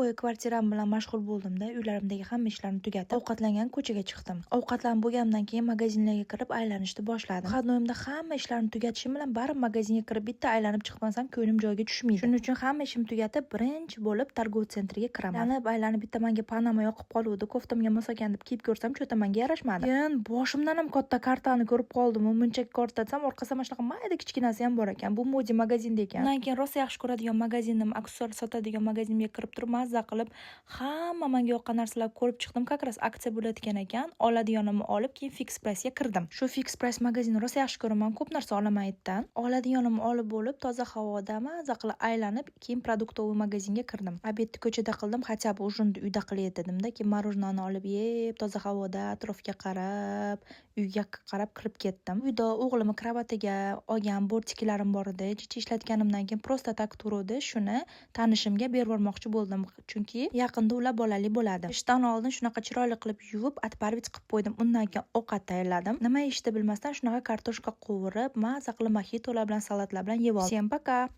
Kun bo'yi kvartiram bilan mashg'ul bo'ldimda, uylarimdagi hamma ishlarni tugatib, ovqatlangan ko'chaga chiqdim. Ovqatlanib bo'lganimdan keyin magazinlarga kirib aylanishni boshladim. Выходной imda hamma ishlarimni tugatishim bilan baribir magazinga kirib bitta aylanib chiqmasam, ko'nglim joyiga tushmaydi. Shuning uchun hamma ishimni tugatib, birinchi bo'lib торговый центр ga kiraman. Aylanib aylanib bitta menga panama yoqib qoluvdi. Koftamga mos ekan deb kiyib ko'rsam, чё-то menga yarashmadi. Keyin boshimdan ham katta kartani ko'rib qoldim. Muncha karta desam, orqasida mana shunaqa mayda kichkinasi ham bor ekan. Bu Modi magazinda ekan. Undan keyin rosa yaxshi ko'radigan magazinim, aksessuar sotadigan magazinga kirib turib, mazza qilib hamma menga yoqqan narsalarni ko'rib chiqdim. Как раз aksiya bo'layotgan ekan. Oladiganimni olib, keyin Fix Price'ga kirdim. Shu Fix Price magazinni rosa yaxshi ko'raman. Ko'p narsa olaman yerdan. Oladiganimni olib bo'lib, toza havoda mazza qilib aylanib, keyin продуктовый magazinga kirdim. Обед ni ko'chada qildim, хотя бы ужин ni uyda qilay dedimda. Keyin мороженое ni olib yeb, toza havoda atrofga qarab, uyga qarab kirib ketdim. Uyda o'g'limni kravatiga olgan бортик larim bor edi. Jicha ishlatganimdan keyin просто так turuvdi. Shuni tanishimga berib yubormoqchi bo'ldim, chunki yaqinda ular bolali bo'ladi. Ishdan oldin shunaqa chiroyli qilib yuvib, отправить qilib qo'ydim. Undan keyin ovqat tayyorladim. Nima yeyishni bilmasdan shunaqa kartoshka qovurib, maza qilib moxitolar bilan, salatlar bilan yeb oldim. Всем пока!